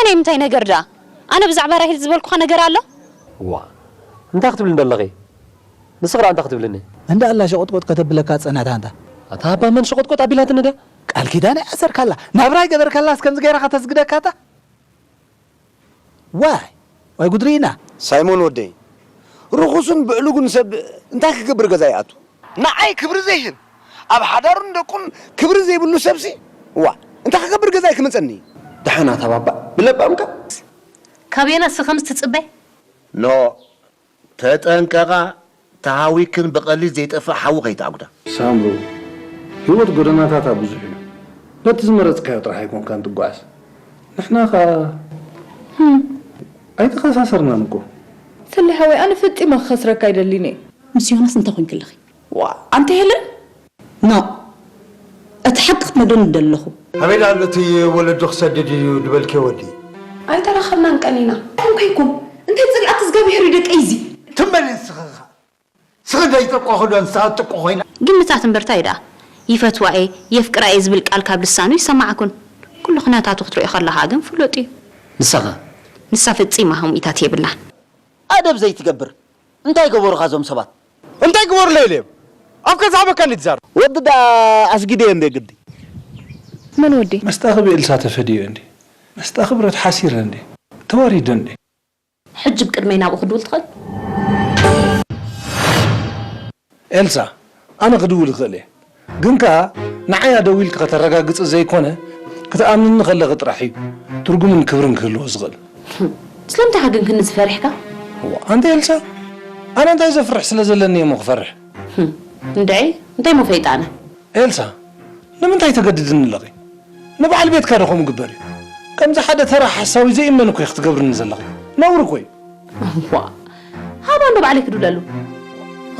ናይ ምንታይ ነገር ደኣ? ኣነ ብዛዕባ ራሄል ዝበልኩኻ ነገር ኣሎ? ዋ፣ እንታይ ክትብልኒ ደለኺ? ንስኺ ደኣ እንታይ ክትብልኒ? እንዳ ኣላ ሸቆጥቆጥ ከተብለካ ጸናታ ኣንታ። ኣታ ኣባ መን ሸቆጥቆጥ ኣቢላትኒ ድያ? ቃል ኪዳን እያ ኣሰርካላ፣ ናብራ ይገበርካላስ ከምዚ ገይራ ከተስግደካ ኣታ? ዋይ፣ ዋይ ጉድ ርኢና። ሳይሞን ወደይ፣ ርኹስን ብዕሉግን ሰብ እንታይ ክገብር ገዛ ይኣቱ? ንዓይ ክብሪ ዘይህብ፣ ኣብ ሓዳሩን ደቁን ክብሪ ዘይብሉ ሰብሲ፣ ዋ፣ እንታይ ክገብር ገዛይ ክመጸኒ? ደሓን ኣታ ባባ፣ ብለባምካ። ካበየና እስኺ ከምዚ ትጽበ? ኖ፣ ተጠንቀቓ፣ ተሃዊክን ብቐሊል ዘይጠፍእ ሓዊ ከይትኣጉዳ። ሳምሩ፣ ህይወት ጎደናታታ ብዙሕ እዩ። በቲ ዝመረጽካዮ ጥራሕ ኣይኮንካን ትጓዓዝ። ንሕና ኸኣ ኣይተኸሳሰርናን እኮ። ሰሌ ሓወይ፣ ኣነ ፈጺመ ክኸስረካ ኣይደልን እየ። ምስ ዮናስ እንታይ ኮንኪ ኣለኺ? ዋ፣ ኣንቲ ሄለን? ኖ፣ እቲ ሓቂ ክትነግረኒ ደለኹ። ኣበይ ደኣ ኣሎ እቲ ወለዱ ክሰድድ እዩ ዝበልክዮ ወዲ? ኣይተራኸብናን ቀኒና። ኮንኩ ይኩን። እንታይ ጽልኣት እግዚኣብሔር እዩ ደቀይ እዚ? ትም በሊ ንስኺ ኸኣ። ስኽንደይ ጥቆ ክዶ ንስኻ ጥቆ ኮይና። ግምታት እምበር ታይ ደኣ? ይፈትዋ እየ፣ የፍቅራ እየ ዝብል ቃል ካብ ልሳኑ ይሰማዕኩን። ኩሉ ኩነታቱ ክትሪኦ ከለኻ ግን ፍሉጥ እዩ። ንሳኸ? ንሳ ፈጺማ ከምኡ ኢታት የብላን። ኣደብ ዘይትገብር እንታይ ገበሩኻ እዞም ሰባት? እንታይ ግበሩለይ ኢለዮም? ኣብ ከዝሃበካ እንዲ ትዛረብ። ወዲ ደኣ ኣስጊደዮ እንደ ግዲ። መን ወዲ? መስጣ ክብ ኤልሳ ተፈድዮ እንዲ። መስጣ ክብረት ሓሲረ እንዲ። ተዋሪደ እንዲ። ሕጂ ብቅድመይ ናብኡ ክድውል ትኽእል? ኤልሳ፣ ኣነ ክድውል እኽእል እየ። ግን ከኣ ንዓይ ደዊልኪ ከተረጋግጺ ዘይኮነ፣ ክትኣምንኒ ከለኺ ጥራሕ እዩ ትርጉምን ክብርን ክህልዎ ዝኽእል። ስለምንታይ ኢኻ ግን ክንዚ ፈሪሕካ? እዋ፣ ኣንቲ ኤልሳ፣ ኣነ እንታይ ዘፍርሕ ስለ ዘለኒ እየ እሞ ክፈርሕ? ህም፣ እንድዒ፣ እንታይ እሞ ፈይጣ ኣነ? ኤልሳ፣ ንምንታይ ተገድድኒ ኣለኺ? ንበዓል ቤትካ ዶ ከምኡ ግበር እዩ? ከምዚ ሓደ ተራ ሓሳዊ ዘይእመን እኮ ኢኺ ክትገብርኒ ዘለኺ። ነውሪ እኮ እዩ። ዋ፣ ሃባ እንዶ ባዕለይ ክድውለሉ።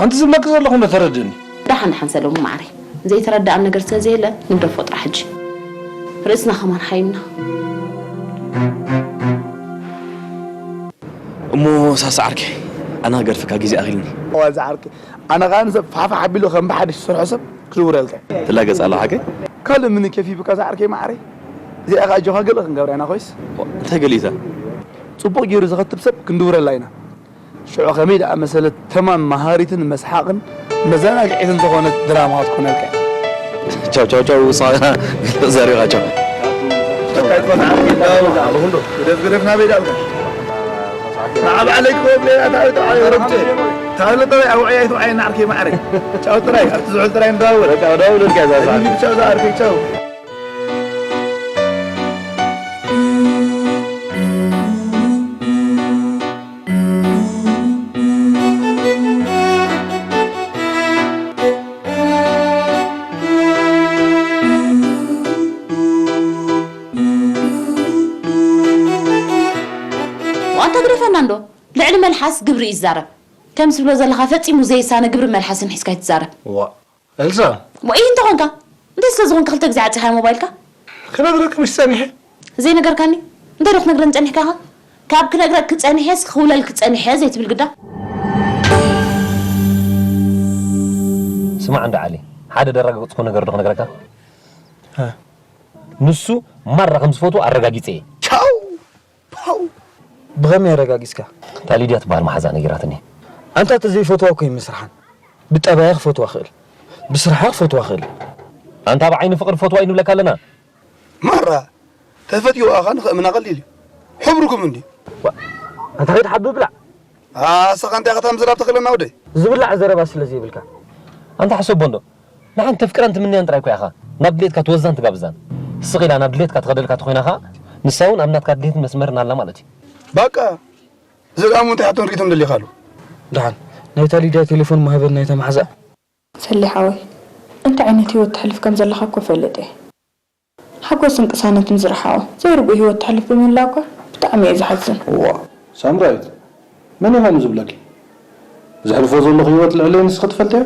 ኣንቲ ዝብለኪ ዘለኹ እንዶ ተረድእኒ። ደሓን ደሓን ሰለሙ ማዕረይ። ዘይተረድኣኒ ነገር ስለ ዘየለ ንግደፎ ጥራሕ ሕጂ። ርእስና ከማን ሓይምና። እሞ ሳሳ ዓርከይ፣ ኣነ ክገድፈካ ግዜ ኣኺልኒ። እዋ፣ ዝዓርከይ፣ ኣነ ኸኣ ንሰብ ፋሕፋሕ ኣቢሉ ከም ብሓድሽ ዝሰርሖ ሰብ ክዝውረልካ። ትላገጽ ኣለኻ ሓቀይ? ካልእ ምን ኬፍ ይብካ ዝዓርከይ ማዕረይ? እዚኣ ኸኣ ኣጆኻ ገለ ክንገብራ ኢና ኮይስ። እንታይ ገሊእታ? ጽቡቕ ገይሩ ዘኸትብ ሰብ ክንድውረላ ኢና። ሽዑ ከመይ ደኣ መሰለት ተማም መሃሪትን መስሓቕን መዘናግዒትን ዝኾነት ድራማ ክትኮነልካ። ቻው፣ ቻው፣ ቻው፣ ሳ-፣ ዘሪባ፣ ቻው። ግደፍ፣ ግደፍ፣ ናበይ ደኣ ኣልካ? ንዓ ባዕለይ ክወብለይ፣ ኣታ፣ ኣታ፣ ኣታ፣ ረግጨ። ታህለ ጥራይ፣ ኣውዕያይ፣ ተውዓይ፣ ናዕርከይ፣ ማዕረይ። ቻው ጥራይ፣ ኣብቲ ዝሑል ጥራይ ንደዋወል። በቃ፣ ደውል፣ እልካ፣ እዛ ሰዓት። ቻው፣ ዝዓርከይ፣ ቻው። ዋንታ ግደፈና እንዶ፣ ልዕሊ መልሓስ ግብሪ እዩ ዝዛረብ። ከምዚ ትብሎ ዘለኻ ፈጺሙ ዘየሳነ ግብሪ መልሓስን ሒዝካ ኣይትዛረብ። ዋ፣ ኤልሳ። ሞኢ እንተኾንካ፣ እንታይ ስለ ዝኾንካ ክልተ ግዜ ዓጺኻያ ሞባይልካ? ክነግረኪ ምሽ ጸኒሐ። ዘይነገርካኒ? እንታይ ዶ ክነግረኒ ጸኒሕካ ኢኻ? ካብ ክነግረኪ ጸኒሐስ ክውለልኪ ጸኒሐ ዘይትብል ግዳ? ስማዕ እንዳ ዓሊ፣ ሓደ ደረጋገጽኩ ነገር ዶ ክነግረካ? እ። ንሱ ማራ ከም ዝፈትዎ ኣረጋጊጸ እየ። ቻው! ፓው! ብኸመይ ኣረጋጊጽካ? እታ ሊድያ ትበሃል መሓዛ ነጊራትኒ። ኣንታ ተዘይፈትዋ እኮ እዩ ምስርሓን። ብጠባያ ክፈትዋ ክእል። ብስርሓ ክፈትዋ ክእል። ኣንታ ብዓይኒ ፍቕሪ ፈትዋ እዩ ንብለካ ኣለና። ማራ፣ ተፈትዋ ኣኻ ንኸእምና ቀሊል እዩ። ሕብርኩም እንዲ። ዋ፣ ኣንታ ኸይድ ሓቢ ብላዕ። ኣሰኻ እንታይ ኸታም ዝራብ ተኽእለና ወደይ? ዝብላዕ ዘረባ ስለ ዘይብልካ። ኣንታ ሕሰቦ እንዶ። ንሓንቲ ተፍቅራን ትምንያን ጥራይ እኮ ኢኻ ናብ ድሌትካ ትወዛን ትጋብዛን። ስቕ ኢላ ናብ ድሌትካ ትኸደልካ ተኾይና ኸኣ፣ ንሳ እውን ኣብ ናትካ ድሌትን መስመርን ኣላ ማለት እዩ። ባቃ፣ እዚ ደኣ እሞ እንታይ ሕቶን ርኢቶን ደሊኻሉ? ደሓን፣ ናይታ ሊድያ ቴሌፎን እሞ ሃበኒ ናይታ መሓዛኣ። ሰሌ ሓወይ፣ እንታይ ዓይነት ህይወት ተሕልፍ ከም ዘለኻ እኮ እፈልጥ እየ። ሓጎስን ቅሳነትን ዝረሓቖ፣ ዘይርጉእ ህይወት ተሕልፍ ብምህላውካ ብጣዕሚ እየ ዝሓዝን። እዋ፣ ሳምራዊት፣ መን እዩ ከምኡ ዝብለኪ? ዘሕልፎ ዘለኹ ህይወት ልዕለይ ንስኺ ትፈልጥዮ?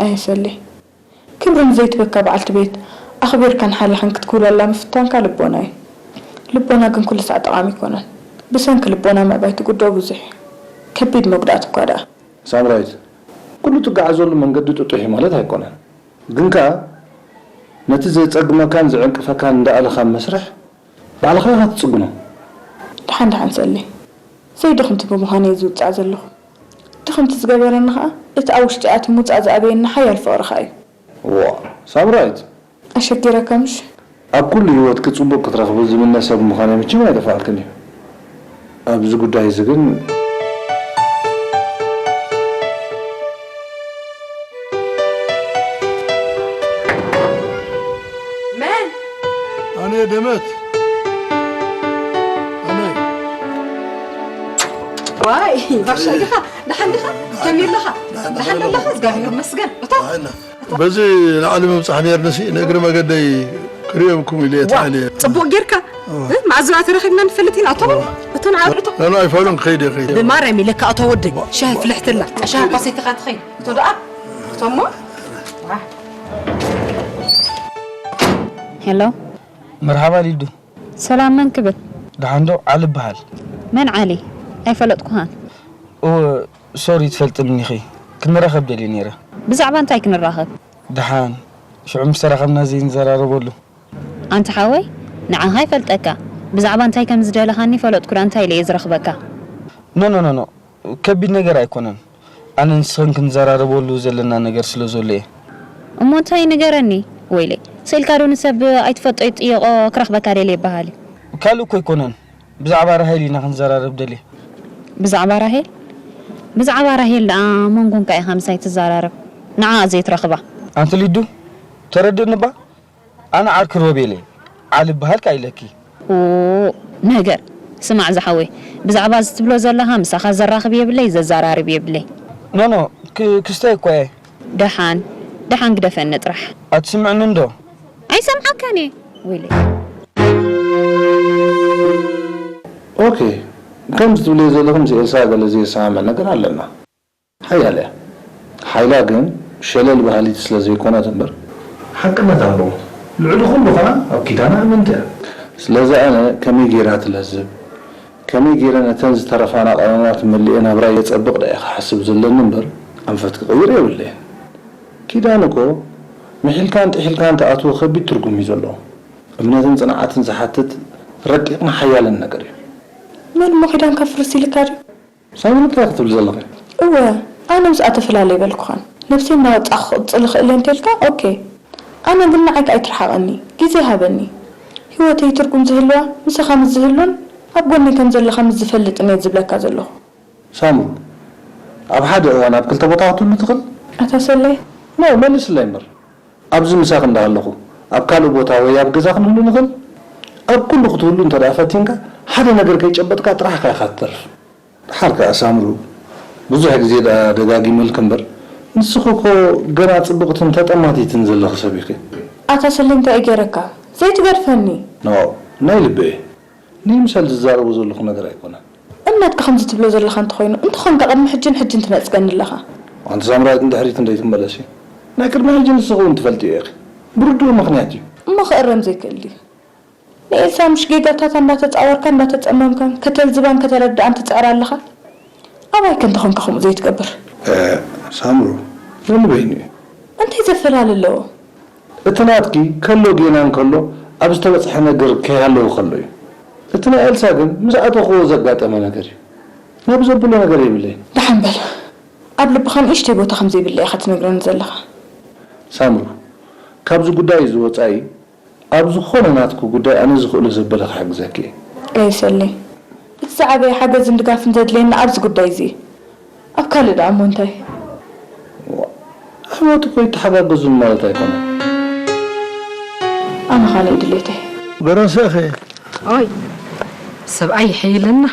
ኣየ ሰሌ፣ ክብሪ ንዘይትበካ በዓልቲ ቤት ኣኽቢርካን ሓሊኻን ክትክውለላ ምፍታንካ ልቦና እዩ። ልቦና ግን ኩሉ ሳዕ ጠቓሚ ኣይኮነን። ብሰንኪ ልቦና ምዕባይ ትጉድኦ ብዙሕ እዩ። ከቢድ መጉዳእቲ እኳ ደኣ። ሳምራዊት፣ ኩሉ ትጓዓዘሉ መንገዲ ጥጡሕ እዩ ማለት ኣይኮነን። ግን ከኣ ነቲ ዘጸግመካን ዝዕንቅፈካን እንዳኣለኻ ኣብ መስርሕ ባዕልኻ ኢኻ ትጽግኖ። ሓንቲ ሓንሰለይ ዘይድኽምቲ ብምዃነይ ዝውጻእ ዘለኹ። ድኽምቲ ዝገበረኒ ኸኣ እቲ ኣብ ውሽጢ ኣትዩ ምውጻእ ዝኣበየኒ ሓያል ፍቕርኻ እዩ። ዋ ሳምራይት፣ ኣሸጊረካ ምሽ? ኣብ ኩሉ ህይወትኪ ጽቡቕ ክትረኽቢ ዝምነ ሰብ ምዃነይ መቸም ኣይጠፍኣልክን እዩ። ኣብዚ ጉዳይ እዚ ግን መን ኣነ ደመት ኣነ ዋይ ባሻ ዲኻ? ደሓን ዲኻ? ከመይ ኣለኻ? ደሓን ኣለኻ? እግዚኣብሔር ይመስገን። እቶ በዚ ላዕሊ ምብጻሕ ነይርንሲ ንእግሪ መገደይ ክርእየኩም ኢለ እየ ተዓልየ። ጽቡቕ ጌርካ። እ፣ መዓዝ ደኣ ተረኺብና ንፈልጥ ኢና። እቶ እቶ ንዓ እቶ ኖ ኖ ኣይፋሉን ክኸይድ እየ ከይደ። ብማርያም ኢለካ እቶ ወደይ ሻሂ ፍልሕትላ። ሻሂ እኳ ሰቲኻ ትኸይድ። እቶ ደኣ እቶ እሞ ሄሎ፣ መርሓባ ሊዱ። ሰላም፣ መን ክብል? ደሓን ዶ? ዓሊ እበሃል። መን ዓሊ? ኣይፈለጥኩኻን። እወ፣ ሶሪ ትፈልጥኒ ኢኺ። ክንራኸብ ደልየ ነይረ። ብዛዕባ እንታይ ክንራኸብ? ደሓን፣ ሽዑ ምስ ተራኸብና ዘይንዘራረበሉ። ኣንታ ሓወይ፣ ንዓኻ ይፈልጠካ። ብዛዕባ እንታይ ከም ዝደለኻኒ ፈለጥኩ ዳ እንታይ ኢለ እየ ዝረኽበካ? ኖ ኖ ኖ ኖ፣ ከቢድ ነገር ኣይኮነን። ኣነ ንስኽን ክንዘራረበሉ ዘለና ነገር ስለ ዘሎ እየ። እሞ እንታይ ንገረኒ? ወይለይ፣ ስኢልካ ዶ ንሰብ ኣይትፈልጦ ይጥየቖ ክረኽበካ ደልየ ይበሃል እዩ። ካልእ እኮ ኣይኮነን፣ ብዛዕባ ራሄል ኢና ክንዘራረብ ደልየ። ብዛዕባ ራሄል? ብዛዕባ ራሄል ደኣ መን ኮንካ ኢኻ ምሳይ ትዘራረብ? ንዓኣ ዘይትረኽባ? ኣንቲ ሊዱ፣ ተረድእኒ እባ። ኣነ ዓርኪ ሮቤል እየ፣ ዓሊ እበሃል ከኣ ኢለኪ። ኡ፣ ነገር። ስማዕ ዝሓወይ፣ ብዛዕባ እዚ ትብሎ ዘለኻ ምሳኻ ዘራኽብ የብለይ፣ ዘዘራርብ የብለይ። ኖ ኖ፣ ክ- ክስታይ እኮ እየ። ደሓን፣ ደሓን ግደፈኒ ጥራሕ። ኣትስምዕንን ዶ? ኣይሰምዓካን እየ። ወይለይ። ኦኬ፣ ከምዚ ትብልዮ ዘለኺ ምስ ኤልሳ ገለ ዘየሰማምዕ ነገር ኣለና። ሓያል እያ። ሓይላ ግን ሸለል በሃሊት ስለ ዘይኮነት እምበር። ሓቅነት ኣለዎ። ልዕሊ ኩሉ ኸኣ ኣብ ኪዳና ኣመንቲ እያ። ስለዚ ኣነ ከመይ ገይራ ትለዝብ፣ ከመይ ገይረ ነተን ዝተረፋና ቀመማት መሊኤ ናብራይ የጸብቕ ደኣ እየ ክሓስብ ዘለኒ እምበር ኣንፈት ክቕይር የብለይን። ኪዳን እኮ ምሒልካን ጥሒልካን ትኣትዎ ከቢድ ትርጉም እዩ ዘለዎ። እምነትን ጽንዓትን ዝሓትት ረቂቕን ሓያልን ነገር እዩ። መን እሞ ኪዳን ከፍርስ ኢልካ ድዩ? ሳምሪ እንታይ ክትብሊ ዘለኺ? እወ፣ ኣነ ምስኣ ተፈላለ ኣይበልኩኻን። ነብሰይ እናወጻእኩ ክቕጽል እኽእል እየ እንተልካ ኦኬ። ኣነ ግን ንዓይ ከኣ ኣይትርሓቐኒ፣ ግዜ ሃበኒ። ህይወተይ ትርጉም ዝህልዋ ምሳኻ ምስ ዝህሉን ኣብ ጎነይ ከም ዘለኻ ምስ ዝፈልጥን እየ ዝብለካ ዘለኹ። ሳምሩ፣ ኣብ ሓደ እዋን ኣብ ክልተ ቦታ ክትህሉ ትኽእል? ኣታ ሰለይ። ኖ፣ መልስለይ እምበር። ኣብዚ ምሳኺ እንዳሃለኹ ኣብ ካልእ ቦታ ወይ ኣብ ገዛ ክንህሉ ንኽእል? ኣብ ኩሉ ክትህሉ እንተ ደኣ ፈቲንካ፣ ሓደ ነገር ከይጨበጥካ ጥራሕ ኢኻ ኢኻ ትተርፍ። ደሓር ከኣ ሳምሩ፣ ብዙሕ ግዜ ደኣ ደጋጊመልኪ እምበር፣ ንስኺ እኮ ገና ጽብቕትን ተጠማቲትን ዘለኺ ሰብ ኢኺ። ኣታ ሰለይ እንታይ እዩ ገይረካ? ዘይትገድፈኒ። ኖ፣ ናይ ልቢ እየ። ንይምሰል ዝዛረቦ ዘለኹ ነገር ኣይኮነን። እምነትካ ከምዚ ትብሎ ዘለኻ እንተኾይኑ፣ እንተኾንካ ቅድሚ ሕጅን ሕጅን ትነጽገኒ ኣለኻ። ኣንቲ ሳምራዊት ንድሕሪት እንድሕሪ ትመለሲ፣ ናይ ቅድሚ ሕጂ ንስኺ እውን ትፈልጥዮ ኢኺ። ብርዱእ ምኽንያት እዩ። እሞ ክእረም ዘይክእል ድዩ? ንኤልሳ ምሽ ጌጋታታ እንዳተጻወርካን እንዳተጸመምካን ከተልዝባን ከተረድኣን ትጽዕር ኣለኻ? ኣባይ ከ እንተኾንካ ከምኡ ዘይትገብር? እ፣ ሳምሩ፣ ነንበይኑ እዩ። እንታይ ዘፈላሊ ኣለዎ? እቲ ናትኪ ከሎ ጌና እንከሎ ኣብ ዝተበጽሐ ነገር ከይሃለወ ከሎ እዩ። እቲ ናይ ኤልሳ ግን ምስ ኣተኽዎ ዘጋጠመ ነገር እዩ። ናብ ዘብሎ ነገር የብለይን። ደሓን በል። ኣብ ልብኻ ንእሽተይ ቦታ ከም ዘይብለይ ኢኻ ትነግረኒ ዘለኻ። ሳምሩ፣ ካብዚ ጉዳይ እዚ ወጻኢ ኣብ ዝኾነ ናትኪ ጉዳይ ኣነ ዝኽእሎ ዘበለ ክሕግዘኪ እየ። ኣይሰለይ። እቲ ዝዓበየ ሓገዝን ድጋፍን ዘድልየኒ ኣብዚ ጉዳይ እዚ እዩ። ኣብ ካልእ ደኣ እሞ እንታይ? ኣሕዋት እኮ ይተሓጋገዙን ማለት ኣይኮነን። ኣነ ካልእ ድሌተይ። ገረሰኸ ኦይ ሰብኣይ ይሕይለና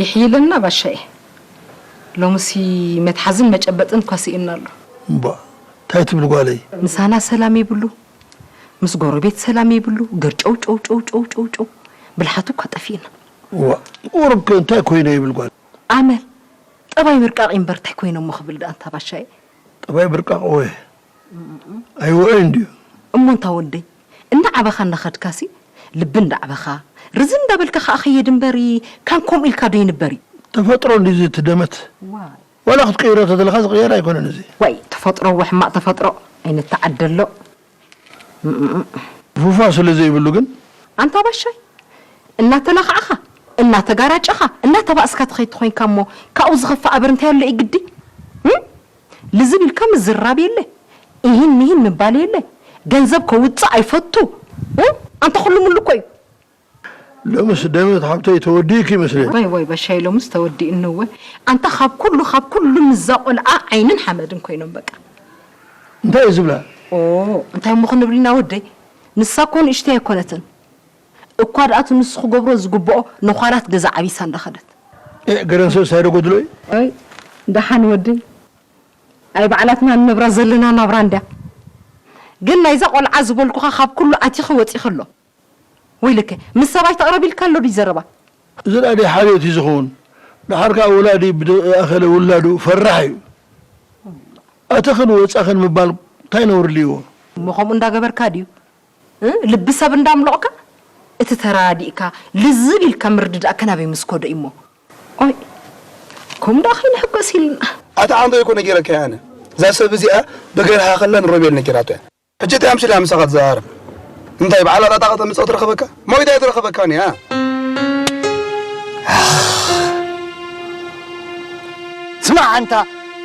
ይሕይለና ባሻየ። ሎምሲ መትሓዝን መጨበጥን እኳ ስኢንና ኣሎ። እምባ እንታይ ትብል ጓለይ? ምሳና ሰላም የብሉ፣ ምስ ጎረቤት ሰላም የብሉ። ገርጨው ጨው ጨው ጨው ጨው ጨው ብልሓቱ እኳ ጠፊእና። ዋ ቁሩብ ከ እንታይ ኮይነ ይብል ጓል? ኣመል ጠባይ ብርቃቕ እምበር እንታይ ኮይነ እሞ ክብል ደኣ እንታ ባሻየ። ጠባይ ብርቃቕ እወ ኣይውዕን ድዩ? እሞ እንታ ወደይ እንዳዓበኻ እንዳኸድካሲ ልቢ እንዳዕበኻ ርዝን እንዳበልካ ከኣ ኸየድ እምበሪ ካን ከምኡ ኢልካ ዶ ይንበር እዩ? ተፈጥሮ እንድዩ እዚ እቲ ደመት። ዋይ ዋላ ክትቅይሮ ተደለኻ ዝቕየር ኣይኮነን እዚ። ዋይ ተፈጥሮ እወ ሕማቕ ተፈጥሮ ኣይንተዓደሎ። ፉፋ ስለ ዘይብሉ ግን። ኣንታ ባሻይ እናተላኻዕኻ እናተጋራጨኻ እናተባእስካ ትኸይድ ተኾይንካ እሞ ካብኡ ዝኸፍእ ኣበር እንታይ ኣሎ እዩ ግዲ? እም? ልዝብ ኢልካ ምዝራብ የለ፣ ኢሂን ሚሂን ምባል የለ። ገንዘብ ከውፅእ ኣይፈቱ። እም? ኣንታ ኩሉ ምሉ እኮ እዩ። ሎምስ ደመት ሓብተይ ተወዲእኪ ይመስለኒ። ወይ ወይ በሻይ ሎምስ ተወዲእኒ እወ። ኣንታ ካብ ኩሉ ካብ ኩሉ ምዛ ቆልዓ ዓይንን ሓመድን ኮይኖም በቃ። እንታይ እዩ ዝብላ? ኦ እንታይ እሞ ክንብልና ወደይ? ንሳ እኮ ንእሽተይ ኣይኮነትን። እኳ ደኣቱ ንሱ ክገብሮ ዝግብኦ ነዃላት ገዛ ዓቢሳ እንዳኸደት። ኤ ገረንሰ ሳይዶ ጎድሎ እዩ። ኣይ ደሓን ወደይ። ኣይ ባዕላትና ንነብራ ዘለና ናብራ እንድያ። ግን ናይዛ ቆልዓ ዝበልኩኻ ካብ ኩሉ ኣቲኺ ወፂኺ ኣሎ። ወይልከ ምስ ሰብኣይ ተቕረብ ኢልካ ኣሎ ድዩ ዘረባ? እዚ ዳኣ ደይ ሓልዮት እዩ ዝኸውን። ደሓር ከኣ ወላዲ ብደቂ ኣኸለ ውላዱ ፈራሕ እዩ። ኣተኽን ወጻኽን ምባል እንታይ ነውሪ ኣልዎ? እሞ ከምኡ እንዳገበርካ ድዩ እ ልቢ ሰብ እንዳምሎቕካ እቲ ተራዲእካ ልዝብ ኢልካ ምርድዳእ ከናበይ ምስ ከዶ እዩሞ? ኦይ ከምኡ ደኣ ከይንሕጎስ ኢልና። ኣታ ዓንቶ እኮ ነጊረካ እየ ኣነ። እዛ ሰብ እዚኣ በገርሃ ከላ ንሮቤል ነጊራቶ እያ። ሕጂ እንታይ ኣምሲላ ምሳኻ ትዘራረብ? እንታይ በዓል ኣጣጣ ከተምጽኦ ትረኸበካ? ሞይታ እየ ትረኸበካ እኒኣ። ስማዕ ኣንታ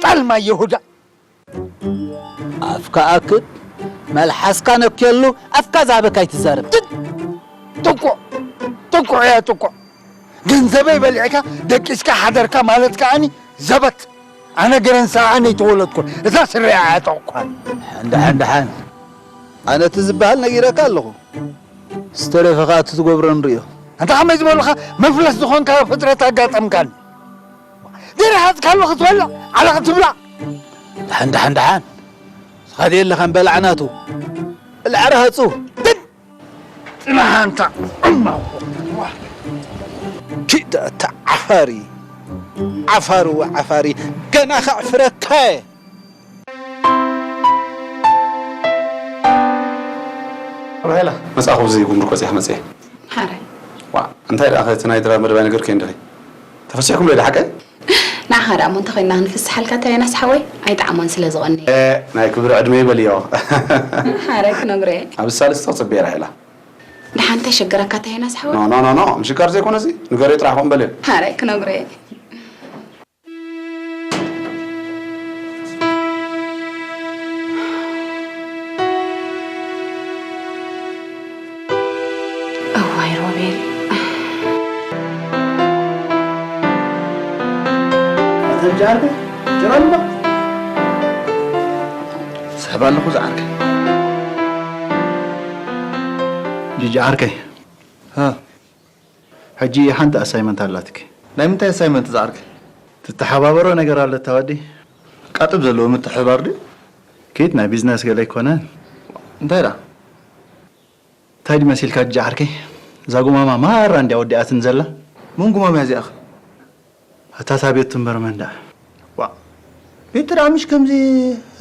ጣልማ ይሁዳ። ኣፍካ ኣክብ፣ መልሓስካ ነክየሉ፣ ኣፍካ ዝሃበካ ኣይትዛረብ። ጥቁዕ ጥቁዕ እያ ጥቁዕ። ገንዘበይ በሊዕካ ደቂስካ ሓደርካ ማለት ከኣኒ ዘበት። ኣነ ገረንሳ ኣነ ኣይተወለድኩን። እዛ ስረያ ኣያጠቕኳን። ደሓን ደሓን ደሓን። ኣነ እቲ ዝበሃል ነጊረካ ኣለኹ። ዝተረፈ ከኣ እቲ ትገብሮ ንርእዮ። ኣንታ ከመይ ዝበሉኻ መፍለስ ዝኾንካ ፍጥረት ኣጋጠምካኒ። ድርሃጽካ ኣለኹ ትበልዕ ዓለቕ ትብላዕ። ደሓን ደሓን ደሓን። ስኻ ድየ ኣለኻ እምበላዕ ናቱ። እልዓ ረሃጹ። ጽናሕ ኣንታ እማኾ። ኪድ ኣታ ዓፋሪ። ዓፋሪ ወዓፋሪ። ገና ከዕፍረካ እየ። ራሄላ መጽኣኹ ብዚ ጉምሩክ በጺሐ መጽየ። ሓራይ። ዋ እንታይ ደኣ እቲ ናይ ድራር መደብ ኣይነገርክዮን ዲኺ? ተፈሲሕኩም ዶ ደሓቀ? ንዓኻ ደኣ እሞ እንተኾይንና ክንፍስሓልካ እታ ዮናስ ሓወይ ኣይጠዓሞን ስለ ዝቐነየ። ኤ ናይ ክብሪ ዕድመ ይበልዮ። ሓራይ ክነግሮ እየ። ኣብ ሳልስቲ ክጽበየ ራሄላ። ደሓን እንታይ ሸገረካ እታ ዮናስ ሓወይ? ኖ ኖ ኖ ኖ ምሽጋር ዘይኮነ እዚ ንገርዮ ጥራሕ ከምኡ በልዮ። ሓራይ ክነግሮ እየ። እዋይ ሮቤል። ኣንተ ጃርገ ጀራሉባ ሰብ ኣለኹ ዝዓርከይ ጅጅ ዓርከይ ሕጂ ሓንቲ ኣሳይመንት ኣላትኪ። ናይ ምንታይ ኣሳይመንት ዝዓርከይ? ትተሓባበሮ ነገር ኣሎ እታ ወዲ። ቃጥብ ዘለዎ ምትሕብባር ድዩ? ኪድ ናይ ቢዝነስ ገለ ኣይኮነን። እንታይ ደኣ? እንታይ ድዩ መሲልካ ጅጅ ዓርከይ? እዛ ጉማማ ማራ እንድያ ወዲኣትኒ ዘላ። መን ጉማማ እያ እዚኣኸ? ኣታ እታ ቤት ትንበር መን ደኣ? ዋእ ቤት ደኣ ምሽ ከምዚ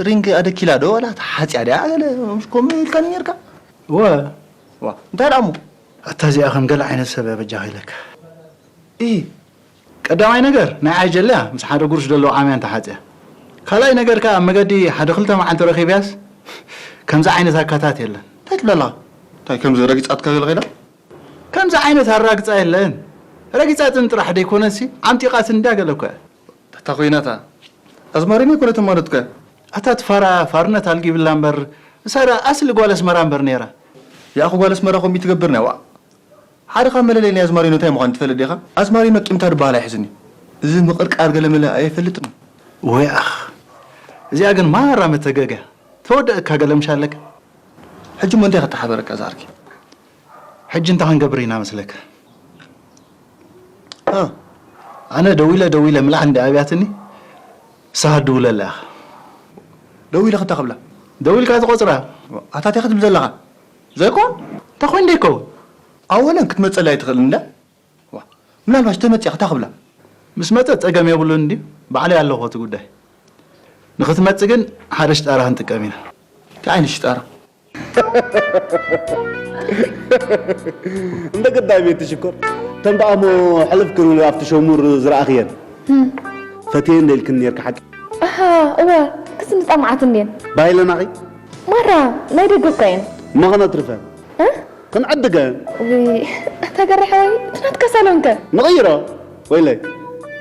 ሪንግ ኣደኪላ ዶ ዋላ ተሓጽያ ድያ ገለ ምሽ ከምኡ ኢልካኒ ኔርካ? እወ። ዋእ እንታይ ደኣ እሞ? ኣታ እዚኣ ከም ገለ ዓይነት ሰብ እያ በጃኻ ኢለካ። ኢሂ። ቀዳማይ ነገር ናይ ዓጀላ ምስ ሓደ ጉሩሽ ዘለዎ ዓምያ እንተሓጽያ። ካልኣይ ነገር ከኣ ኣብ መገዲ ሓደ ክልተ መዓልቲ ረኺብያስ ከምዚ ዓይነት ኣካታት የለን። እንታይ ትብል ኣለኻ? እንታይ ከምዚ ረጊጻትካ ገለ ኸይዳ? ከምዚ ዓይነት ኣራግጻ የለን። ረጊጻትኒ ጥራሕ ደይኮነሲ ዓምጢቓትኒ እንድያ ገለ እኮ እያ። ኣታ ኮይና እታ ኣዝማሪኖ ኣይኮነትን ማለት እኮ እያ። ኣታ እቲ ፋራ ፋርነት ኣልጊብላ እምበር ንሳ ደኣ ኣስሊ ጓል ኣስመራ እምበር ነይራ። ያእኹ ጓል ኣስመራ ከምኡ ትገብር ናይ ዋእ። ሓደ ካብ መለለይ ናይ ኣዝማሪኖ እንታይ ምዃኑ ትፈልጥ ዲኻ? ኣዝማሪኖ ቂምታ ድበሃል ኣይሕዝን እዩ። እዚ ምቕርቃር ገለመለ ኣይፈልጥን እዩ። ወይ ኣኽ እዚኣ ግን ማራ መተገግያ ተወደእካ ገለ ምሽ ኣለካ። ሕጂ እሞ እንታይ ከተሓበረካ ዝዓርከይ? ሕጂ እንታይ ክንገብር ኢና መስለካ? ኣነ ደዊለ ደዊለ ምልዓል እንዲ ኣብያትኒ ንስኻ ትድውለላ ኢኻ። ደዊለ ክታ ክብላ? ደዊልካ ትቖጽራ። ኣታ እንታይ ክትብል ዘለኻ? ዘይኮን? እንታይ ኮይኑ ደይከውን? ኣወለን ክትመጸላ ኣይትኽእልን እንዳ? ዋ፣ ምናልባሽ ተመጺኣ ክታ ክብላ? ምስ መጸት ጸገም የብሉን እንድዩ። ባዕለይ ኣለኹ እቲ ጉዳይ። ንኽትመጽእ ግን ሓደ ሽጣራ ክንጥቀም ኢና። እንታይ ዓይነት ሽጣራ? እንደ ገዳይ ቤት ሽኮር ተንባኣሞ ሕልፍ ክብሉ ኣብቲ ሸሙር ዝረኣኽየን ፈትየን ደልክን ነርካ ሓቂ ኣሃ እወ ክስኒ ጣማዓት እንዴን ባይለናኺ ማራ ናይ ደገ እኳ እየን እሞ ከነትርፈን እ? ክንዕድገን። ውይ ኣታ ገሬ ሓወይ እቲ ናትካ ሳሎን ከ? ንቕይሮ። ወይለይ።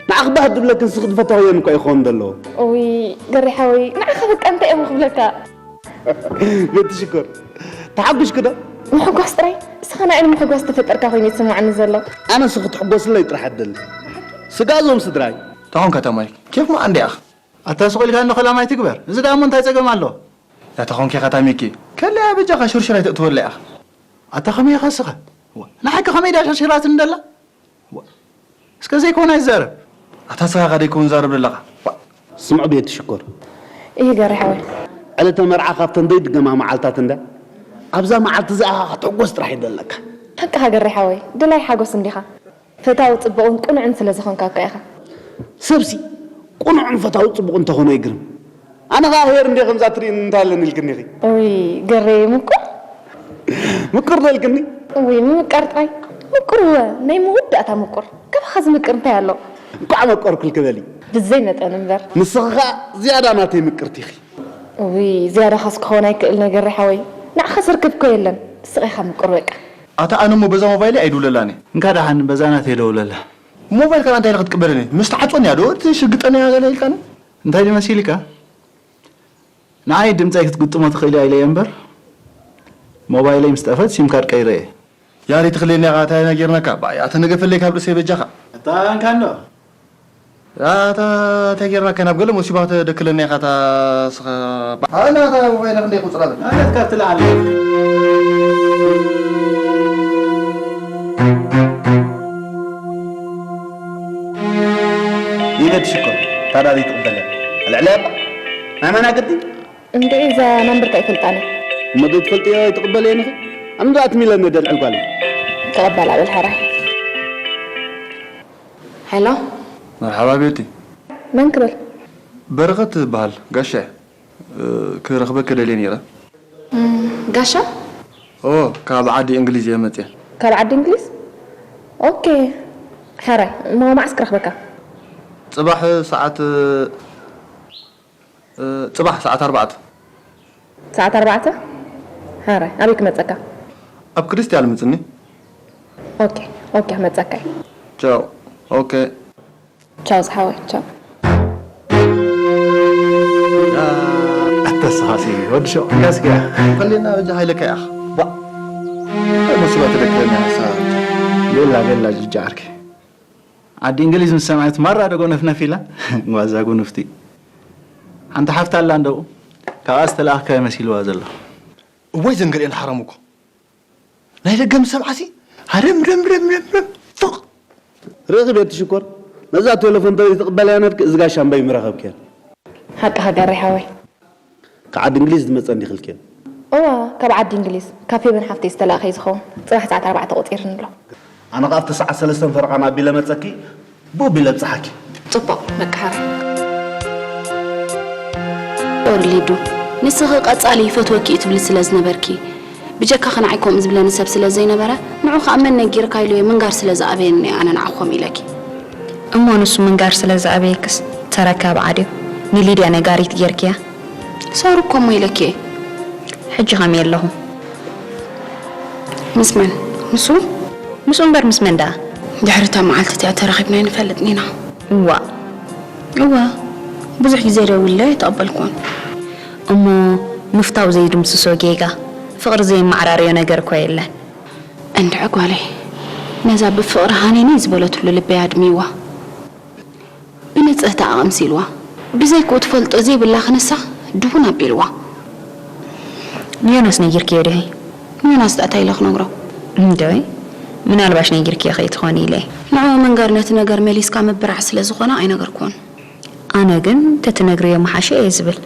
ንዓኺ ባህ ድብለክን ስኺ ትፈተኽየን እኳ ይኸውን ዘለዎ። ውይ ገሬ ሓወይ ንዓኻ በቃ እንታይ እዮም ክብለካ? ቤቲ ሽኮር። ተሓጒስኪ ዶ? ምሕጓስ ጥራይ እስኻ ንዓይ ንምሕጓስ ዝተፈጠርካ ኮይኑ ይስማዓኒ ዘሎ። ኣነ ስኺ ትሕጎስለይ ጥራሕ ኣደሊ። ስጋዞም ስድራይ። ተኾንካ ተማይ ኬፍ ማ እንዲያኽ ኣታ ስቕ ኢልካ እንዶ ከላም ኣይትግበር። እዚ ደኣ እሞ እንታይ ጸገም ኣሎ? ያታ ኾንኪ ኢኻ ታሚኪ። ከለያ በጃኻ ሽርሽር ኣይተእትወላ ኢኻ። ኣታ ከመይ ኢኻ ስኻ? ንሓቂ ከመይ ድያ ሸርሽራትኒ ደላ? እስከ ዘይኮነ ኣይዛረብ። ኣታ ስኻ ኢኻ ደይኮን ዛረብ ደለኻ። ስምዑ ቤቲ ሽኮር። እሂ ገሬ ሓወይ። ዕለተ መርዓ ካብተን ዘይድገማ መዓልታት እንዳ ኣብዛ መዓልቲ እዚኣ ክትሕጎስ ጥራሕ እዩ ደለካ። ሓቅኻ ገሬ ሓወይ። ድላይ ሓጎስ እንዲኻ። ፈታዊ ጽቡቕን ቅኑዕን ስለ ዝኾንካ እኮ ኢኻ። ሰብሲ ቅኑዕን ፈታዊ ጽቡቕን እንተኾነ ይግርም። ኣነ ኸኣ ሄር እንዴ ከምዛ ትርእይኒ እንታይ ኣለኒ ኢልክኒ ኢኺ። እውይ ገሬ ምቁር። ምቁር ዶ ኢልክኒ። እውይ ምምቃር ጥራይ። ምቁር እወ ናይ መወዳእታ ምቁር። ካባኻ ዝምቅር እንታይ ኣሎ። እንቋዕ መቀርኩልኪ በሊ። ብዘይ መጠን እምበር። ንስኺ ኸኣ ዝያዳ ናተይ ምቅርቲ ኢኺ። እውይ ዝያዳኻስ ክኸውን ኣይክእልን እየ ገሬ ሓወይ። ንዓኻ ዘርክብ እኮ የለን። ንስኻ ኢኻ ምቁር በቃ። ኣታ ኣነ እሞ በዛ ሞባይለይ ኣይድውለላን እየ። እንካ ደሓን በዛ ናተይ ደውለላ። ሞባይል ከኣ እንታይ ኢለ ክትቅበለኒ? ምስ ትዓጽወኒ እያ ዶ ትሽግጠኒ እያ ገለ ኢልካኒ? እንታይ ድዩ መሲልካ? ንዓይ ድምጸይ ክትግጥሞ ትኽእል እያ ኢለ እየ እምበር ሞባይለይ ምስ ጠፈት ሲም ካርድ ቀይረ እየ። ያሪ ትኽልየኒ ኢኻ እንታይ ኢና ጌርናካ? ባይ ኣተ ንገፈለይ ካብ ርእሰይ በጃኻ። ኣታ እንካ እንዶ። ኣታ እንታይ ጌርናካ ናብ ገለ መሲባ ተደክለኒ ኢኻ እታ ስኻ። ኣና እታ ሞባይል ክንደይ ቁጽራ በል። ኣነት ካብ ትልዓል። ይበድ ሽኮር ታዳ ዘይትቕበለ ኣልዕለያ እባ ናይ መን ኣገዲ እንድዒ እዛ ናምበርካ ኣይፈልጣን እየ። እሞ ዘይትፈልጥዮ ኣይትቕበልየን ኢኺ? ኣነ ደኣ ትም ኢለኒ ደልዕል ጓል እየ። ክቕበላ በል ሕራይ። ሄሎ። መርሓባ ቤቲ። መን ክብል? በረኸት እበሃል ጋሻ እየ። ክረኽበኪ ደልየ ነይረ። ጋሻ? እወ ካብ ዓዲ እንግሊዝ እየ መፅየ። ካብ ዓዲ እንግሊዝ? ኦኬ። ሕራይ እሞ መዓስ ክረኽበካ? ፅባሕ ሰዓት ፅባሕ ሰዓት ኣርባዕተ። ሰዓት ኣርባዕተ? ሕራይ ኣበይ ክመፀካ? ኣብ ክሪስታል ምፅኒ። ኦኬ ኦኬ ክመፀካ እየ። ቻው። ኦኬ። ቻው ዝሓወይ ቻው። ኣተስኻሲ ወዲ ሸው ጋስኪያ። ከሌና በጃ ሃይለካ ያኽ ዋ። ሙሲባ ትደክረና ሳ። ቤላ ቤላ ጅጃ ዓርኪ። ዓዲ እንግሊዝ ምስ ሰምዐት ማራ ዶ ጎነፍነፍ ኢላ። ዋዛ ጎነፍቲ። ሓንቲ ሓፍታ ኣላ እንደው ካብኣ ዝተለኣኽካ መሲልዋ ዘሎ። እዋይ ዘንገሪአን ሓራም እኮ። ናይ ደገ ምስ ሰምዓሲ ሃረም ረም ረም ረም ረም ፎቕ። ርእኺ ቤቲ ሽኮር ነዛ ቴለፎን ተዘይትቕበልያ ነርኪ እዚ ጋሻ እምበይ ምረኸብክያ። ሓቅኻ ገሬ ሓወይ። ካብ ዓዲ እንግሊዝ ዝመጸ እንዲኺ ኢልክዮ። እወ ካብ ዓዲ እንግሊዝ ካብ ፌበን ሓፍተይ ዝተላእኸ እዩ ዝኸውን። ጽባሕ ሰዓት ኣርባዕተ ቆጺርኒ ኣሎ። ኣነ ኸኣ ኣብቲ ሰዓት ሰለስተን ፈረቓን ኣቢለ መጸኪ ብኡ ኣቢለ ኣብጽሓኪ። ጽቡቕ በቃ ሓራይ። ኦርሊዱ ንስኺ ቀጻሊ ይፈትወኪ እዩ ትብሊ ስለ ዝነበርኪ ብጀካኺ ንዓይ ከምኡ ዝብለኒ ሰብ ስለ ዘይነበረ ንዑ ከኣ መን ነጊርካ ኢሉ እየ ምንጋር ስለ ዝኣበየኒ እየ ኣነ ንዓኺ ከምኡ ኢለኪ። እሞ ንሱ ምንጋር ስለ ዝኣበየክስ ተረካቢ ዓድዩ ንሊድያ ነጋሪት ጌርክያ። ሰሩ እኮ እሞ ኢለኪ እየ። ሕጂ ከመይ ኣለኹ? ምስ መን? ምስኡ? ምስኡ እምበር ምስ መን ደኣ? ድሕሪ እታ መዓልቲ እቲኣ ተራኺብና ኣይንፈልጥን ኢና። እዋእ! እወ፣ ብዙሕ ግዜ ደዊለዮ ኣይተቐበልክዎን። እሞ ምፍታው ዘይድምስሶ ጌጋ፣ ፍቕሪ ዘየመዓራርዮ ነገር እኮ የለን። እንድዒ ጓለይ፣ ነዛ ብፍቕሪ ሃነኒ ዝበለትሉ ልበይ ኣድምይዋ። ብንጽህታ ኣቐምሲልዋ። ብዘይክኡ ትፈልጦ ዘይብላ ክንሳ ድቡን ኣቢልዋ። ንዮናስ ነጊርክዮ ዲኺ? ንዮናስ ደኣ እንታይ ኢለ ክነግሮ? እንድዒ ምናልባሽ ነጊርክዮ ከይትኾኒ ኢለ። ንዕኡ ምንጋር ነቲ ነገር መሊስካ ምብራዕ ስለ ዝኾነ ኣይነገርክዎን። ኣነ ግን ተትነግርዮ ምሓሸ እየ ዝብል።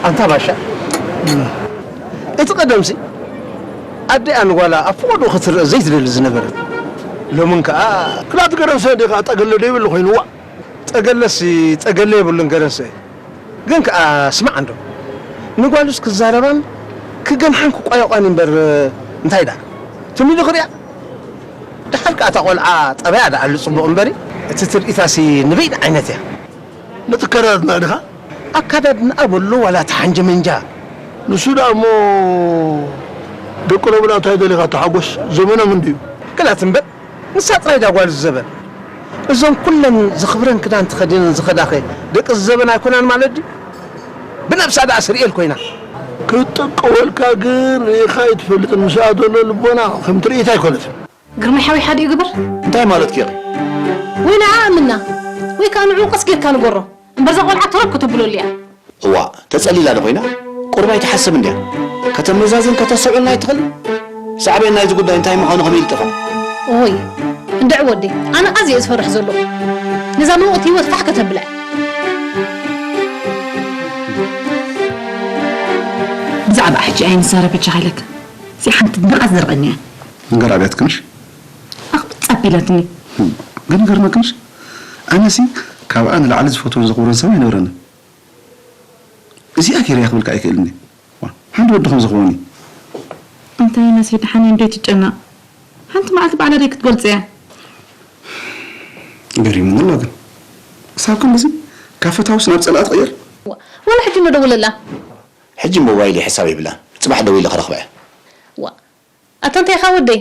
ኣንታ ባሻ እቲ ቀደምሲ ኣዲኣ ንጓላ ኣብ ፍቐድኡ ክትርእ ዘይትደሊ ዝነበረት ሎምን ከኣ ክላቲ ገረንሰ ዲኻ ጠገለ ዶ ይብል ኮይኑ ዋእ ጠገለሲ ጠገለ የብሉን ገረንሰ ግን ከኣ ስማዕ እንዶ ንጓሉስ ክዛረባን ክገንሓን ክቋየቋን እምበር እንታይ ዳ ትም ኢሉ ክሪኣ ደሓር ከኣ እታ ቆልዓ ጠባያ ደኣ ኣሉ ጽቡቕ እምበሪ እቲ ትርኢታሲ ንበይን ዓይነት እያ። ነቲ ኣከዳድና ድኻ? ኣከዳድንኣ በሎ ዋላ እቲ ሓንጀመንጃ ንሱ ደኣ እሞ ደቂ ሎምና እንታይ ደሊኻ ተሓጎስ፣ ዘመኖም እንድዩ። ግላት እምበር፣ ንሳ ጥራይ ድያ ጓል ዝዘበን። እዞም ኩለን ዝኽብረን ክዳን ተኸዲነን ዝኸዳኸ ደቂ ዝዘበን ኣይኮናን ማለት ድዩ? ብነብሳ ደኣ ስርኤል ኮይና። ክትጥቀወልካ ግን ርኢኻ ኣይትፈልጥን። ምስኣ ዘሎ ልቦና ከም ትርኢት ኣይኮነትን። ግርማይ ሓወይ ሓዲኡ ግበር። እንታይ ማለትኪ ኢኺ? ወይ ንዓ ኣምና፣ ወይ ከኣ ንዕኡ ቀስ ጌርካ ንገሮ። እምበር እዛ ቆልዓ ተረብ ከተብለሉ እያ። እዋእ፣ ተጸሊላ ዶ ኮይና? ቁሩብ ኣይትሓስብን ድያ? ከተመዛዝን ከተስተውዕልን ኣይትኽእልን? ሳዕቤን ናይዚ ጉዳይ እንታይ ምዃኑ ከመይ ኢሉ ይጠፍኣ? ኦይ፣ እንድዒ ወደይ፣ ኣነ ኣዝየ እየ ዝፈርሕ ዘለኹ። ነዛ ምውቕቲ ህይወት ፋሕ ከተብላ እያ። ብዛዕባ ሕጂ ኣይንዛረብ በጃኻ ኢለካ። እዚኣ ሓንቲ ድቃስ ዘርቐኒ እያ። ነገር ኣብያትክንሽ? ኣኽብጥ ጸቢላትኒ። ግን ይገርመክንሽ፣ ኣነሲ ካብኣ ንላዕሊ ዝፈትዎን ዘኽብሮን ሰብ ኣይነበረንን። እዚኣ ገይረያ ክብልካ ኣይክእልን እየ። ዋ፣ ሓንቲ ወዲ ከም ዝኸውን እዩ። እንታይ መሲ፣ ደሓን እንዶ ትጨነቕ? ሓንቲ መዓልቲ ባዕላ ደይ ክትገልጾ እያ። ገሪሙኒ ኣሎ ግን። ክሳብ ክንድዚ ካብ ፈታውስ ናብ ጸላኢ ትቕየር? ዋ፣ ወላ ሕጂ እንዶ ደውለላ። ሕጂ ሞባይል ሕሳብ ይብላ። ጽባሕ ደዊለ ክረኽባ እየ። ዋ፣ ኣታ እንታይ ኢኻ ወደይ?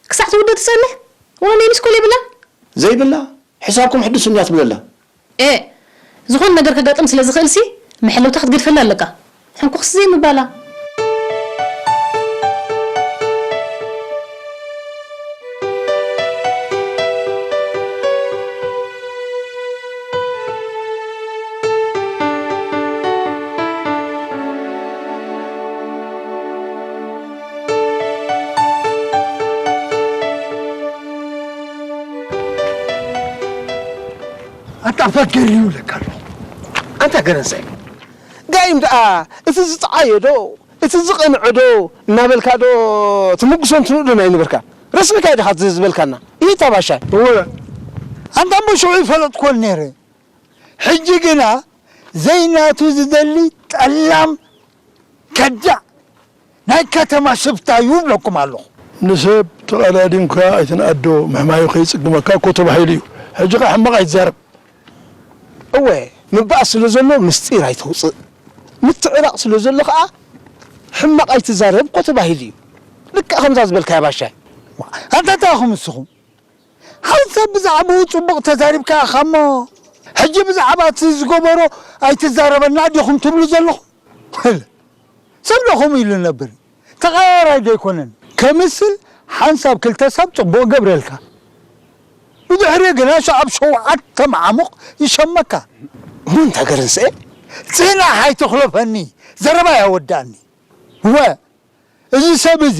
ክሳዕ ትውድእ ትጸንሕ? ወላ ናይ ሚስኮል የብላን? ዘይብላ? ሕሳብኩም ሕድሱኒ እያ ትብለላ። ኤ፣ ዝኾነ ነገር ከጋጥም ስለ ዝኽእልሲ፣ መሐለውታ ክትገድፈላ ኣለካ። ሕንኩኽሲ ዘይምባላ። ኣታ ፈገር ይብለካ ኣለኹ። ኣንታ ገረንሳይ፣ ጋይም ደኣ እቲ ዝጠዓዮ ዶ፣ እቲ ዝቐንዐ ዶ እናበልካ ዶ ትምጉሶን ትንእዶን ኣይነበርካ? ረስንካ ኢኻ እዚ ዝበልካና። ይታ ባሻይ። እወ። ኣንታ እሞ ሽዑ ይፈለጥኮን ነይረ። ሕጂ ግና ዘይናቱ ዝደሊ ጠላም ከዳዕ ናይ ከተማ ሽፍታ እዩ እብለኩም ኣለኹ። ንሰብ ተቐዳዲምካ ኣይትንኣዶ፣ ምሕማዩ ከይጽግመካ እኮ ተባሂሉ እዩ። ሕጂ ኸኣ ሕማቕ ኣይትዛረብ። እወ፣ ምባኣስ ስለ ዘሎ ምስጢር ኣይተውጽእ። ምትዕራቕ ስለ ዘሎ ኸኣ ሕማቕ ኣይትዛረብ እኮ ተባሂሉ እዩ። ልክዕ ከምዛ ዝበልካያ ባሻይ። ኣንታ እንታይ ኢኹም ንስኹም? ሓንሳብ ብዛዕባኡ ጽቡቕ ተዛሪብካ ኢኻ እሞ፣ ሕጂ ብዛዕባ እቲ ዝገበሮ ኣይትዛረበና ዲኹም ትብሉ ዘለኹም? ሰብ ዶ ከምኡ ኢሉ ነበር? ተቐያያራይ ዶ ኣይኮነን? ከምስል ሓንሳብ ክልተ ሰብ ጽቡቕ ገብረልካ። ብድሕሪኡ ግና ሸ-፣ ኣብ ሸውዓተ መዓሙቕ ይሸመካ። እሞ እንታይ ገረንስኤ? ጽናሕ ኣይትኽለፈኒ፣ ዘረባይ ኣወዳእኒ። እወ፣ እዚ ሰብ እዚ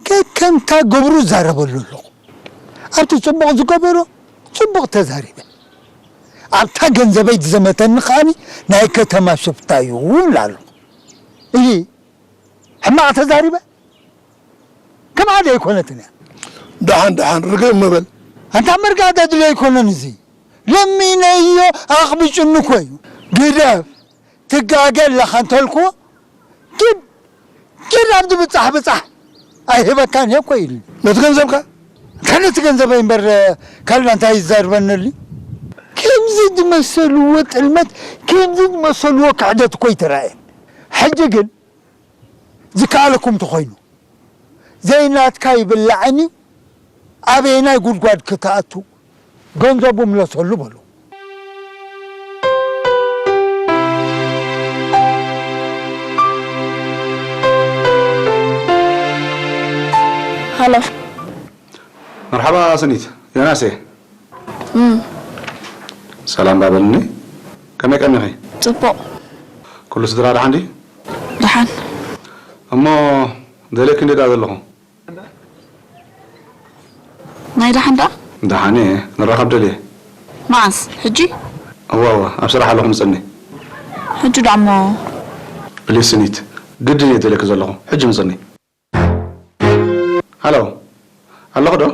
ከከምታ ግብሩ እዛረበሉ ኣለኹ። ኣብቲ ጽቡቕ ዝገበሮ ጽቡቕ ተዛሪበ። ኣብታ ገንዘበይ ዝዘመተኒ ከኣኒ ናይ ከተማ ሽፍታ እዩ እብላ ኣለኹ። እሂ፣ ሕማቕ ተዛሪበ? ከምኣ ዶ ኣይኮነትን እያ? ደሓን፣ ደሓን፣ ርግእ እሞ በል። ኣንታ ምርጋእ ዘድልዮ ኣይኮነን እዚ። ለሚነዮ ኣኽቢጩኒ እኮ እዩ። ግደፍ፣ ትጋገ ኣለኻ እንተልኩዎ፣ ኪድ፣ ኪድ ኣብቲ ብጻሕ ብጻሕ ኣይህበካን እየ እኮ ኢሉ። ነቲ ገንዘብካ? እንታይ ነቲ ገንዘበይ እምበር ካልእ እንታይ ይዛርበኒ ኣሎ? ከምዚ ዝመሰልዎ ጥልመት፣ ከምዚ ዝመሰልዎ ክሕደት እኮ ኣይተራእየን። ሕጂ ግን ዝከኣለኩም እንተኾይኑ፣ ዘይናትካ ይብላዕን እዩ፣ ኣበየናይ ጉድጓድ ክትኣቱ? ገንዘቡ ምለሰሉ በሉ። ሃሎ። መርሓባ ስኒት፣ ዮናስ እየ። እም። ሰላም ባበልኒ። ከመይ ቀኒኺ? ጽቡቕ። ኩሉ ስድራ ደሓን ድዩ? ደሓን። እሞ ደልየኪ እንድየ ደኣ ዘለኹ። ናይ ደሓን ደኣ? ደሓን እየ፣ ንራኸብ ደልየ። መዓስ? ሕጂ? እወ፣ እወ፣ ኣብ ስራሕ ኣለኹ፣ ምጸኒ። ሕጂ ደኣ እሞ? ፕሊስ ስኒት፣ ግድን እየ ደልየኪ ዘለኹ፣ ሕጂ ምጸኒ። ሃሎ፣ ኣለኹ ዶ?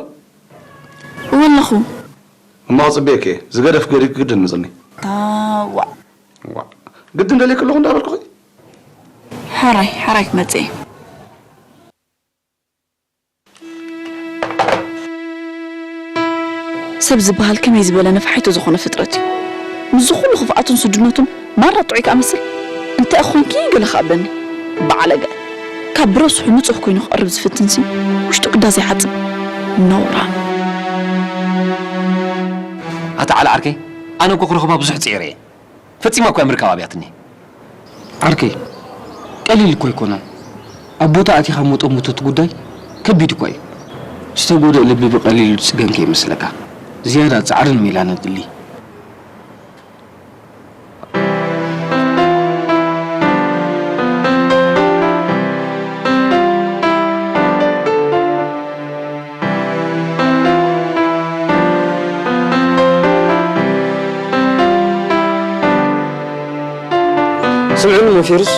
እወ ኣለኹ። እሞ ክጽበየኪ እየ፣ ዝገደፍ ገዲፍ ግድን ምጸኒ። ታዋ። ዋእ፣ ግድን ደልየኪ ኣለኹ እንዳበልኩኺ? ሕራይ፣ ሕራይ ክመጽእ እየ። ሰብ ዝበሃል ከመይ ዝበለ ነፋሒቶ ዝኾነ ፍጥረት እዩ። ምስዚ ኩሉ ክፍኣቱን ስድነቱን ማራ ጥዑይ ከኣ መስል። እንታይ ኮንኪ ገለ ከኣ በኒ። በዓለገ፣ ካብ ብረስሑ ንጹህ ኮይኑ ክቐርብ ዝፍትንሲ ውሽጡ ቅዳሴ ሓጽብ። ነውራ። ኣታ ዓላ ዓርከይ፣ ኣነ እኮ ክረኽባ ብዙሕ ጽዒረ እየ። ፈጺማ እኮ እያ ምርካብ ኣብያትኒ። ዓርከይ፣ ቀሊል እኮ ኣይኮነን። ኣብ ቦታ ኣቲኻ መጠሙቶት ጉዳይ ከቢድ እኳ እዩ። ዝተጎድእ ልቢ ብቐሊሉ ዝጽገን ከይመስለካ። ዝያዳ ጻዕርን ሜላን ኣድሊ። ስምዕኒ ሞፌሩስ፣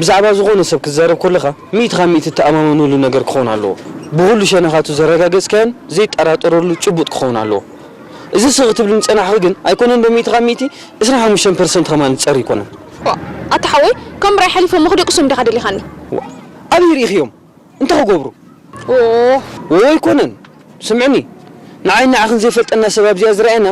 ብዛዕባ ዝኾነ ሰብ ክትዛረብ ከለኻ ሚእቲ ካብ ሚእቲ እተኣማመነሉ ነገር ክኸውን ኣለዎ። ብኹሉ ሸነኻቱ ዘረጋገጽካዮን ዘይጠራጠረሉ ጭቡጥ ክኸውን ኣለዎ። እዚ ስቕ ክትብል ምጸናሕኺ ግን ኣይኮነን ዶ ሚእቲ ካብ ሚእቲ፣ ዕስራን ሓሙሽተን ፐርሰንት ከማን ዝጸሪ ኣይኮነን። ኣታ ሓወይ፣ ከም ብራይ ሓሊፎም ክደቅሶም ዲኻ ደሊኻኒ? ኣበይ ርኢኽዮም? እንታይ ክገብሩ? ኦ ወይ ኣይኮነን። ስምዕኒ፣ ንዓይ ንዓኽን ዘይፈልጠና ሰብ ኣብዚኣ ዝረኣየና፣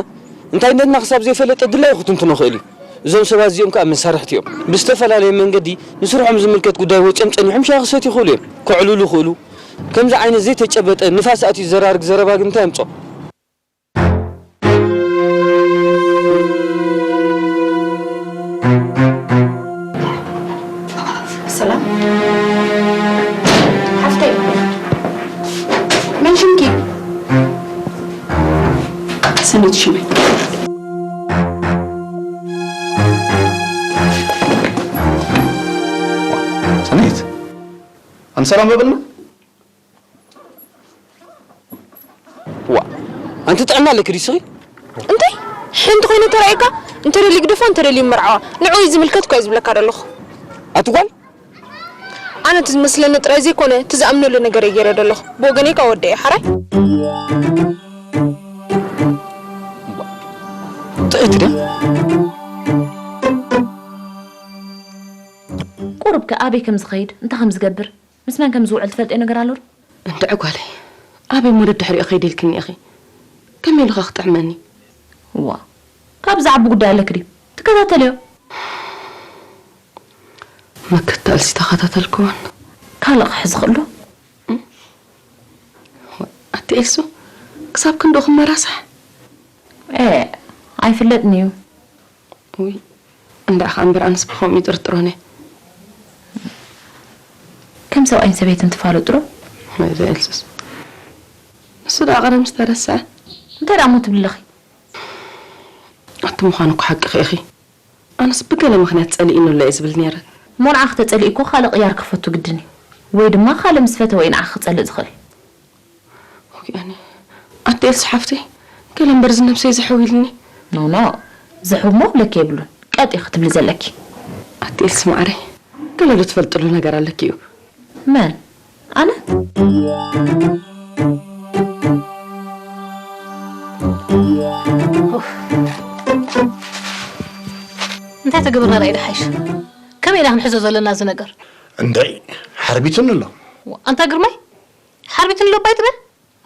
እንታይነትና ክሳብ ዘይፈለጠ ድላዩ ክትንትኖ ክእል እዩ። እዞም ሰባት እዚኦም ከኣ መሳርሕቲ እዮም። ብዝተፈላለየ መንገዲ ንስርሖም ዝምልከት ጉዳይ ወጺኦም ጸኒሖም ሻሂ ክሰትዩ ይኽእሉ እዮም። ከዕልሉ ይኽእሉ። ከምዚ ዓይነት ዘይተጨበጠ ንፋስ ኣትዩ ዘራርግ ዘረባ ግን እንታይ ኣምጾ? ሰላም ሓፍተይ፣ መን ሽምኪ? ሰኒት ሽመይ። ሰኒት፣ ኣን ሰላም በብልና። ዋ፣ ኣንቲ ጥዕና ኣለኪ ድዩ ስኺ? እንታይ? ሓንቲ ኮይነ ተራእየካ? እንተደልዩ ግደፋ፣ እንተደልዩ መርዓዋ። ንዕኡ እዩ ዝምልከት እኮ እየ ዝብለካ ዘለኹ። ኣቲ ጓል? ኣነ እቲ ዝመስለኒ ጥራይ ዘይኮነ፣ እቲ ዝኣምነሉ ነገር እየ ገይረ ዘለኹ። ብወገነይ ከኣ ወደየ፣ ሓራይ? ጥዕይቲ ድያ? ቁሩብ ከ ኣበይ ከም ዝኸይድ፣ እንታይ ከም ዝገብር፣ ምስ መን ከም ዝውዕል ትፈልጥዮ ነገር ኣሎ ዶ? እንድዒ ጓለይ፣ ኣበይ እሞ ደድሕሪኡ ከይደ ኢልክኒ ኢኺ? ከመይ ኢሉኸ ክጥዕመኒ? እዋ፣ ካብዚ ዓቢ ጉዳይ ኣለኪ ድዩ? ትከታተልዮ። መከታተልሲ ተኸታተልክዎን። ካልእ ክሕዝኺ ኣሎ? ኣቲ ኤልሱ፣ ክሳብ ክንድኡ ክመራሳሕ? ኤ፣ ኣይፍለጥን እዩ። ውይ፣ እንዳ ኸኣ እምበር ኣነስ ብኸምኡ ይጥርጥሮን እየ። ከም ሰብኣይን ሰበይትን ትፋለጡ ዶ? ወይ ዘኤልስስ። ንሱ ደኣ ቀደም ዝተረስዐ። እንታይ ደኣ እሞ ትብሊ ኣለኺ? ኣቲ ምዃኑ እኮ ሓቅኺ ኢኺ። ኣነስ ብገለ ምኽንያት ጸሊእኑ ኣሎ እየ ዝብል ነይረ። እሞ ንዓኺ ተጸሊኡ እኮ ካልእ ቅያር ክፈቱ ግድን እዩ። ወይ ድማ ካልእ ምስ ፈተወ እዩ ንዓኺ ክጸልእ ዝኽእል። ኦኬ፣ ኣነ ኣቲ ኤልሲ ሓፍተይ፣ ገለ እምበር እዚ ነብሰይ ዝሕው ኢልኒ። ኖ፣ ኖ፣ ዝሕው እሞ ክብለኪ የብሉን። ቀጥ ኢኺ ክትብሊ ዘለኪ። ኣቲ ኤልሲ ማዕረይ፣ ገለ ዶ ትፈልጥሉ ነገር ኣለኪ እዩ? መን? ኣነ? እንታይ ተገብርና ራእይ ድሓይሽ? ከመይ ኢና ክንሕዞ ዘለና እዚ ነገር? እንድዒ፣ ሓርቢቱኒ ኣሎ። ኣንታ ግርማይ፣ ሓርቢቱኒ ኣሎ እባ ኣይትበል።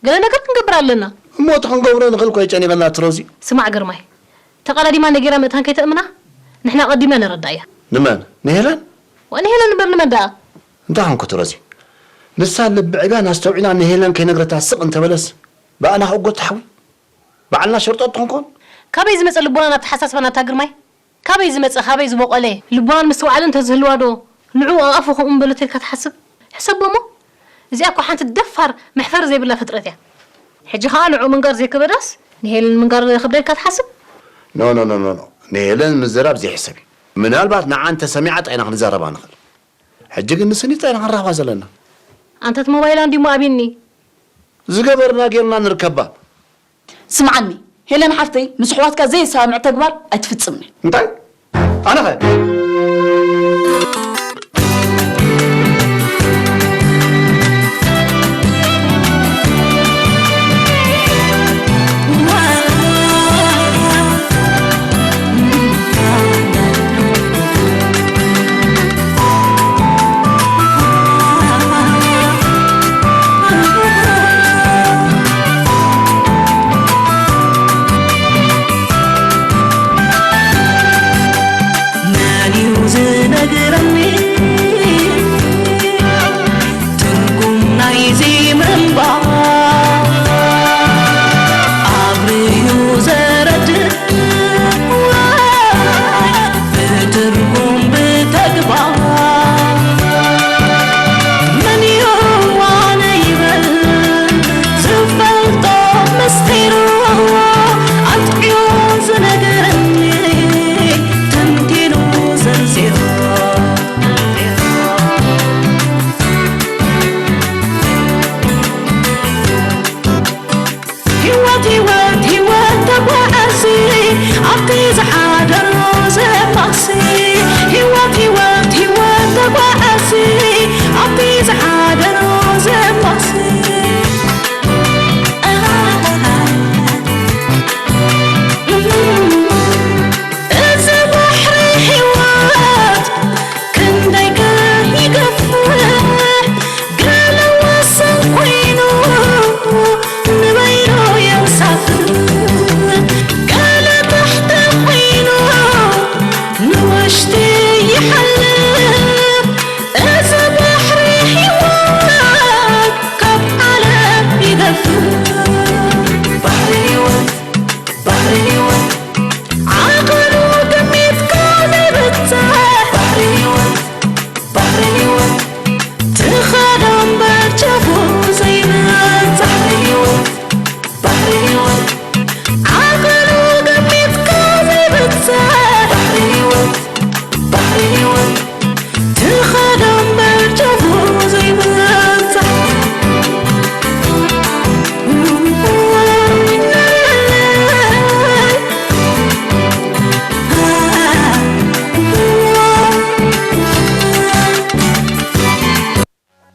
ገለ ነገር ክንገብር ኣለና። እሞ እቲ ክንገብሮ ንኽእል እኮ የጨኒቐና እቲ ሮዚ። ስማዕ ግርማይ፣ ተቓዳዲማ ነጊራ ምእታን ከይተእምና፣ ንሕና ኣቐዲምና ነረዳእያ። ንመን? ንሄለን? ዋ፣ ንሄለን እምበር ንመን ደኣ? እንታይ ኾንኩ እቲ ሮዚ? ንሳ ልቢ ዕብያን ኣስተውዒላን ንሄለን ከይነግረታ ስቕ እንተበለስ፣ ብኣና ክእጎ ተሓዊ? ባዕልና ሸርጦ ትኾን ኮን? ካበይ ዝመጸ ልቦናን ኣተሓሳስባን ኣታ ግርማይ? ካበይ ዝመጸ፣ ካበይ ዝበቖለ ልቦናን ምስትውዓልን እንተዝህልዋ ዶ ንዕኡ ኣብ ኣፉ ከምኡ ምበለቶ ኢልካ ትሓስብ? ሕሰቦ እሞ፣ እዚኣ እኮ ሓንቲ ደፋር መሕፈሪ ዘይብላ ፍጥረት እያ። ሕጂ ኸኣ ንዕኡ ምንጋር ዘይከበዳስ ንሄለን ምንጋር ይኸብዳ ኢልካ ትሓስብ? ኖ፣ ኖ፣ ኖ፣ ኖ፣ ኖ። ንሄለን ምዝራብ ዘይሕሰብ እዩ። ምናልባት ንዓ እንተሰሚዓ ጥራይ ኢና ክንዛረባ ንኽእል። ሕጂ ግን ንስኒ ጥራይ ኢና ክንራኽባ ዘለና። ኣንታ እቲ ሞባይላ እንድዩ እሞ ኣቢኒ። ዝገበርና ጌርና ንርከባ። ስምዓኒ ሄለን ሓፍተይ፣ ምስ ኣሕዋትካ ዘየሰማምዕ ተግባር ኣይትፍጽምን። እንታይ? ኣነኸ?